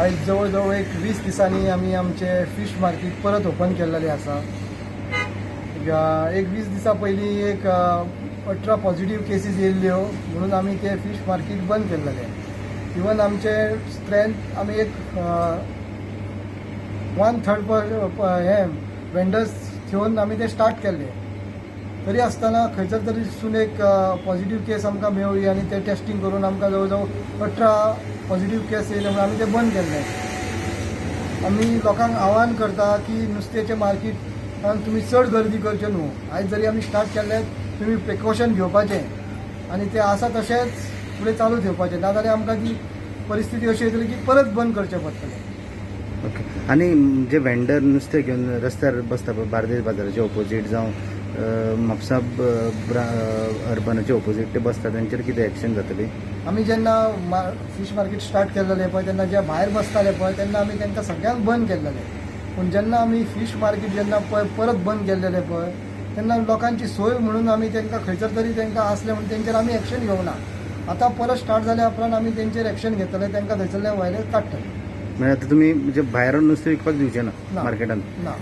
आयज जवळ जवळ एक 20 दिसांनी आमी आमचे फीश मार्केट परत ओपन केल्लेलें आसा. एक 20 दिसां पयलीं एक 18 पॉझिटिव्ह केसीस येयल्ल्यो म्हणून आमी ते फीश मार्केट बंद केल्लेलें. इवन आमचे स्ट्रेंथ आमी एक 1/3 हे वेंडर्स घेवन आमी ते स्टार्ट केल्ले. तरी आसतना खंयसर तरी सून एक पॉझिटिव्ह केस आमकां मेवळी आनी ते टेस्टिंग करून आमकां जवळ जवळ 18 पॉझिटिव्ह केस येयले म्हणून आमी ते बंद केल्ले. आमी लोकांक आवाहन करता की नुस्त्याचें मार्केटान तुमी चड गर्दी करचे न्हू. आयज जरी आमी स्टार्ट केल्ले, तुमी प्रिकॉशन घेवपाचें आनी ते आसा तशेंच फुडें चालू ठेवपाचें, नाजाल्यार आमकां ती परिस्थिती अशी येतली की परत बंद करचें पडटलें. ओके, आनी जे वेंडर नुस्तें घेवन रस्त्यार बसता पळय, बार्देस बाजाराचे ओपोजीट जावं म्हापसा अर्बनाचे ओपोजीट ते बसता, तेंचेर कितें एक्शन जातली? आमी जेन्ना फीश मार्केट स्टार्ट केल्लेलें पळय, तेन्ना जे भायर बसताले पळय, तेन्ना आमी तांकां सगळ्यांक बंद केल्लेलें. पूण जेन्ना आमी फीश मार्केट जेन्ना पळय परत बंद केल्लेलें पळय, तेन्ना लोकांची सोय म्हणून आमी तांकां खंयसर तरी तांकां आसलें म्हणून तेंचेर आमी एक्शन घेवना. आतां परत स्टार्ट जाल्या उपरांत आमी तेंचेर एक्शन घेतले, तांकां थंयसरल्यान वयले काडटले. म्हणजे आतां तुमी म्हणजे भायर नुस्तें विकपाक दिवचे ना ना. मार्केटान? ना.